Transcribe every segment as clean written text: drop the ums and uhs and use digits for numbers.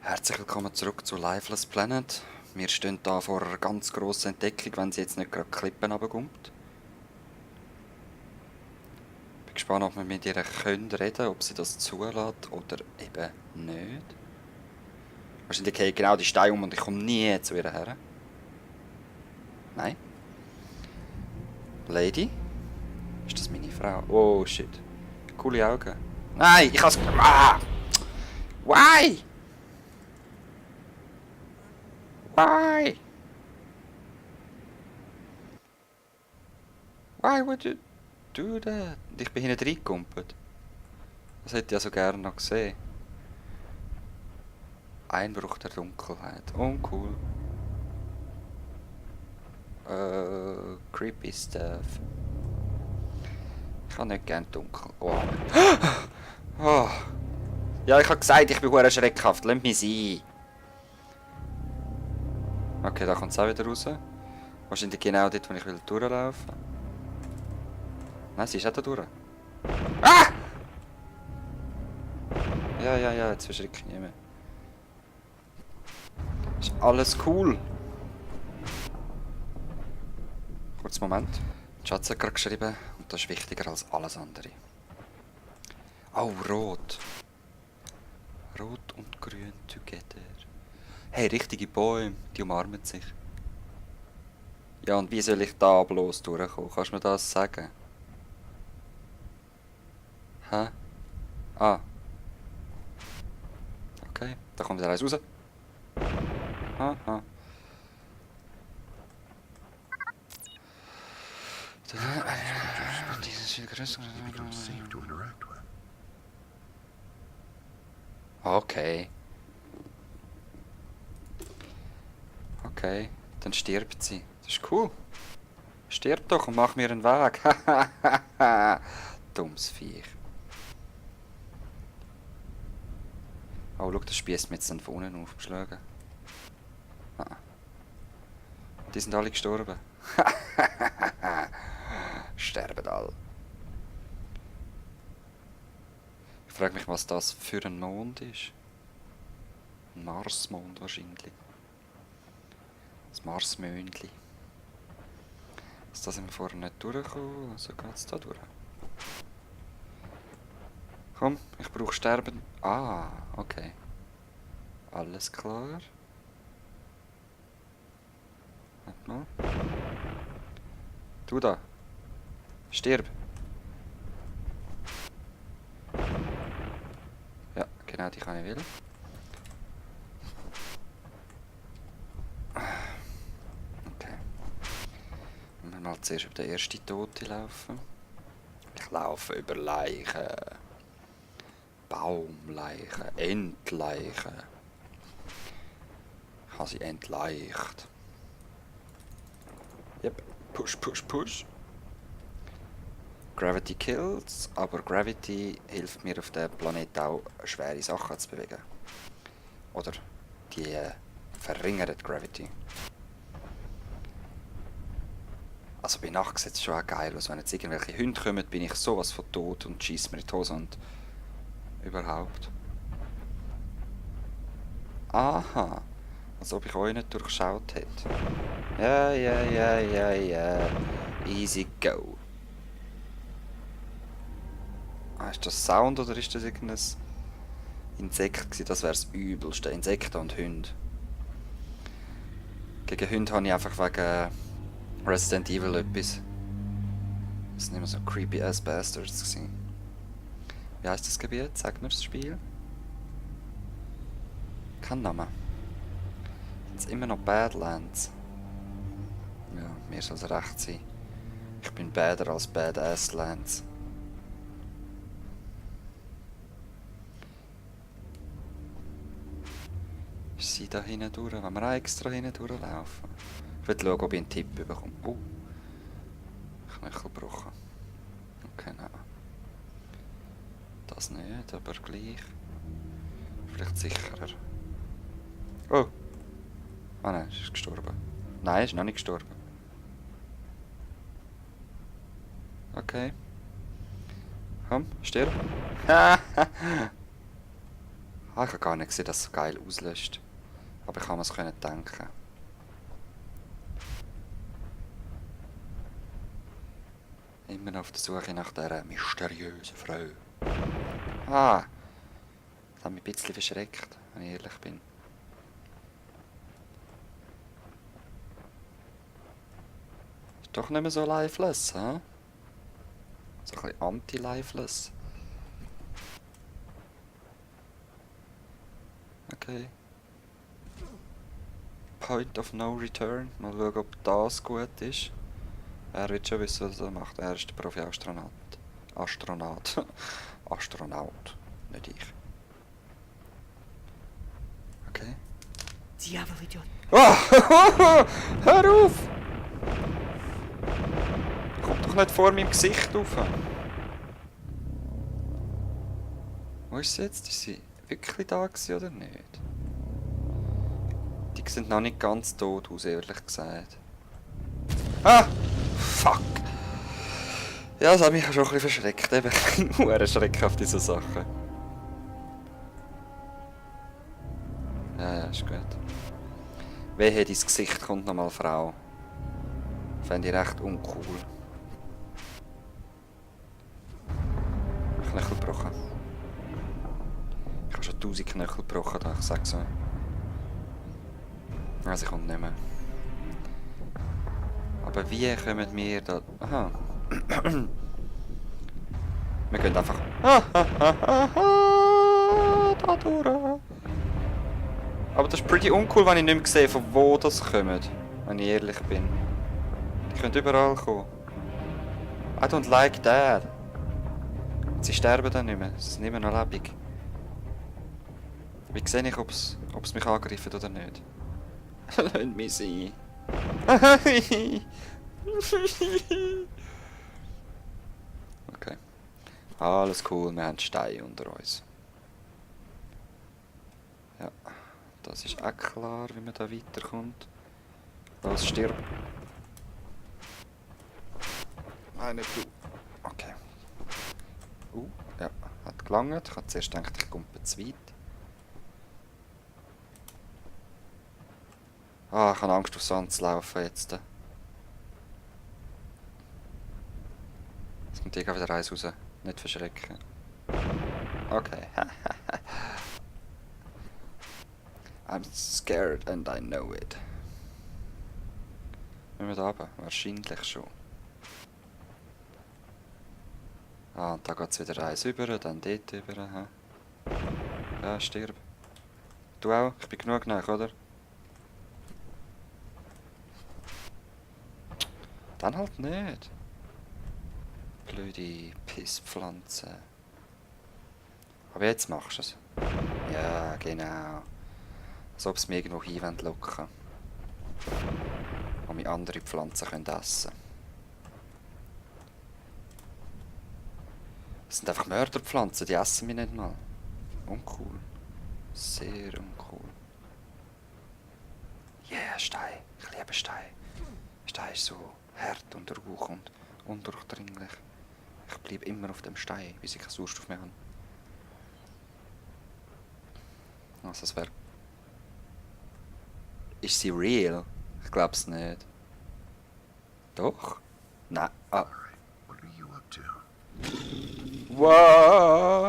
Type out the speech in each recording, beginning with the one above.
Herzlich willkommen zurück zu Lifeless Planet. Wir stehen da vor einer ganz grossen Entdeckung, wenn sie jetzt nicht gerade die Klippen runterkommt. Bin gespannt, ob wir mit ihr reden können, ob sie das zulässt oder eben nicht. Wahrscheinlich gehe ich genau die Steine um und ich komme nie zu ihr her. Nein. Lady? Ist das meine Frau? Oh shit. Coole Augen. Nein, ich has... Ah! Why? Why? Why would you do that? Ich bin hinten reingekumpelt. Das hätte ich ja so gerne noch gesehen. Einbruch der Dunkelheit. Uncool. Creepy stuff. Ich habe nicht gern dunkel. Oh. Oh. Ja, ich habe gesagt, ich bin hure schreckhaft. Lass mich sein. Okay, da kommt es auch wieder raus. Wahrscheinlich genau dort, wo ich will durchlaufen. Nein, sie ist auch da durch. Ah! Ja, jetzt verschrecke ich nicht mehr. Ist alles cool. Kurz Moment. Die Schatz hat gerade geschrieben und das ist wichtiger als alles andere. Oh, rot. Rot und grün together. Hey, richtige Bäume, die umarmen sich. Ja, und wie soll ich da bloß durchkommen? Kannst du mir das sagen? Hä? Ah. Okay, da kommt wieder eins raus. Aha. Dieses viel größer. Okay. Okay, dann stirbt sie. Das ist cool. Stirb doch und mach mir einen Weg. Dummes Viech. Oh, schau, das spießt mir jetzt dann von unten aufgeschlagen. Ah. Die sind alle gestorben. Sterben alle. Ich frage mich, was das für ein Mond ist. Ein Marsmond wahrscheinlich. Das Marsmöndli. Da sind wir vorher nicht durchgekommen, also geht es da durch. Komm, ich brauche Sterben. Ah, okay. Alles klar. Warte mal. Du da. Stirb. Ja, genau die kann ich wählen. Okay. Wir mal zuerst über den ersten Tote laufen. Ich laufe über Leichen. Baumleichen. Entleichen. Ich habe sie entleicht. Yep. Push, push, push. Gravity kills, aber Gravity hilft mir auf dem Planeten auch, schwere Sachen zu bewegen. Oder die verringert Gravity. Also bei Nacht sieht es schon auch geil aus. Wenn jetzt irgendwelche Hunde kommen, bin ich sowas von tot und schieße mir in die Hose und überhaupt. Aha. Als ob ich euch nicht durchschaut hätte. Ja. Easy go. Ah, ist das Sound oder ist das irgendein Insekt gewesen? Das wäre das Übelste. Insekten und Hunde. Gegen Hunde habe ich einfach wegen Resident Evil etwas. Das sind immer so creepy ass Bastards gewesen. Wie heisst das Gebiet? Sag mir das Spiel. Kein Name. Sind es immer noch Badlands? Ja, mir soll es recht sein. Ich bin badder als Badasslands. Ist sie da hinten durch? Wenn wir auch extra hinten durchlaufen? Ich will schauen, ob ich einen Tipp bekomme. Oh. Knöchel gebrochen. Okay, nein. Das nicht, aber gleich. Vielleicht sicherer. Oh. Ah nein, ist gestorben. Nein, ist noch nicht gestorben. Okay. Komm, stirb. Ah, ich habe gar nicht gesehen, dass es so geil auslöscht. Aber ich kann mir es denken. Immer noch auf der Suche nach dieser mysteriösen Frau. Ah! Das hat mich ein bisschen verschreckt, wenn ich ehrlich bin. Ist doch nicht mehr so lifeless, hä? So ein bisschen anti-lifeless. Okay. Point of no return. Mal schauen, ob das gut ist. Er wird schon wissen, was er macht. Er ist der Profi-Astronaut. Astronaut. Nicht ich. Okay. Diavolo, Idiot. Oh! Hör auf! Kommt doch nicht vor meinem Gesicht rauf. Wo ist sie jetzt? Ist sie wirklich da gewesen oder nicht? Die sehen noch nicht ganz tot aus, ehrlich gesagt. Ah! Fuck! Ja, das hat mich schon ein bisschen verschreckt. Eben, ich bin nur Schreck auf diese Sachen. Ja, ist gut. Wehe, dein Gesicht kommt nochmal Frau. Fände ich recht uncool. Knöchel gebrochen. Ich habe schon 1000 Knöchel gebrochen, da, ich sag's so. Also, ich kommt nicht mehr. Aber wie kommen wir da... Aha. Wir gehen einfach... da durch. Aber das ist pretty uncool, wenn ich nicht mehr sehe, von wo das kommt. Wenn ich ehrlich bin. Die können überall kommen. I don't like that. Sie sterben dann nicht mehr. Sie sind nicht mehr noch lebendig. Wie sehe ich, ob es mich angreift oder nicht? Lass mich sein. Okay. Alles cool, wir haben Steine unter uns. Ja, das ist auch klar, wie man da weiterkommt. Los, stirb. Nein, nicht du. Okay. Ja, hat gelangt. Ich habe zuerst gedacht, ich komme zu weit. Ah, ich habe Angst, auf Sand zu laufen jetzt. Jetzt kommt wieder eins raus. Nicht verschrecken. Okay. I'm scared and I know it. Müssen wir da runter? Wahrscheinlich schon. Ah, und da geht es wieder eins über, dann dort über. He? Ja, stirb. Du auch? Ich bin genug nach, oder? Dann halt nicht. Blöde Pisspflanze. Aber jetzt machst du es. Ja, genau. Als ob es mich irgendwo hin locken. Und wir andere Pflanzen können essen. Das sind einfach Mörderpflanzen, die essen mich nicht mal. Uncool. Sehr uncool. Yeah, Stein. Ich liebe Stein. Stein ist so hart und rauch und undurchdringlich. Ich bleibe immer auf dem Stein, bis ich keinen Sauerstoff mehr habe. Also das wäre... Ist sie real? Ich glaub's nicht. Doch? Nein. Ah. What are you up to? What?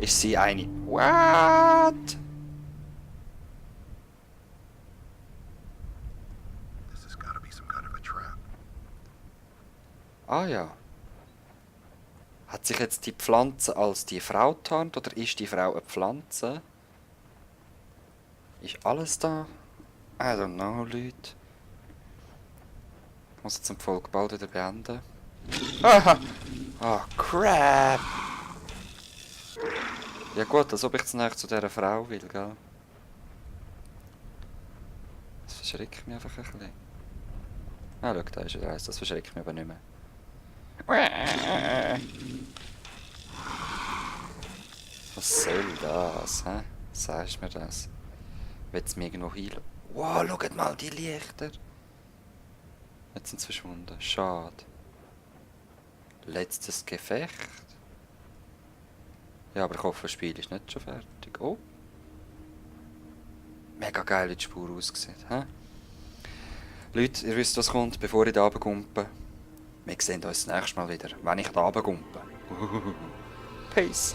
Ist sie eine... What? This has got to be some kind of a trap. Ah ja. Hat sich jetzt die Pflanze als die Frau getarnt oder ist die Frau eine Pflanze? Ist alles da? I don't know, Leute. Ich muss jetzt die Folge bald wieder beenden. Aha! Oh, crap! Ja gut, als ob ich jetzt nicht zu dieser Frau will, gell? Das verschreckt mich einfach ein bisschen. Ah, schau, da ist wieder eins. Das verschreckt mich aber nicht mehr. Was soll das, hä? Sagst du mir das? Willst du mich irgendwo hin? Wow, schaut mal die Lichter! Jetzt sind sie verschwunden. Schade. Letztes Gefecht. Ja, aber ich hoffe, das Spiel ist nicht schon fertig. Oh. Mega geil, wie die Spur aussieht. Hä? Leute, ihr wisst, was kommt, bevor ich da runtergumpe. Wir sehen uns das nächste Mal wieder, wenn ich da runtergumpe. Peace.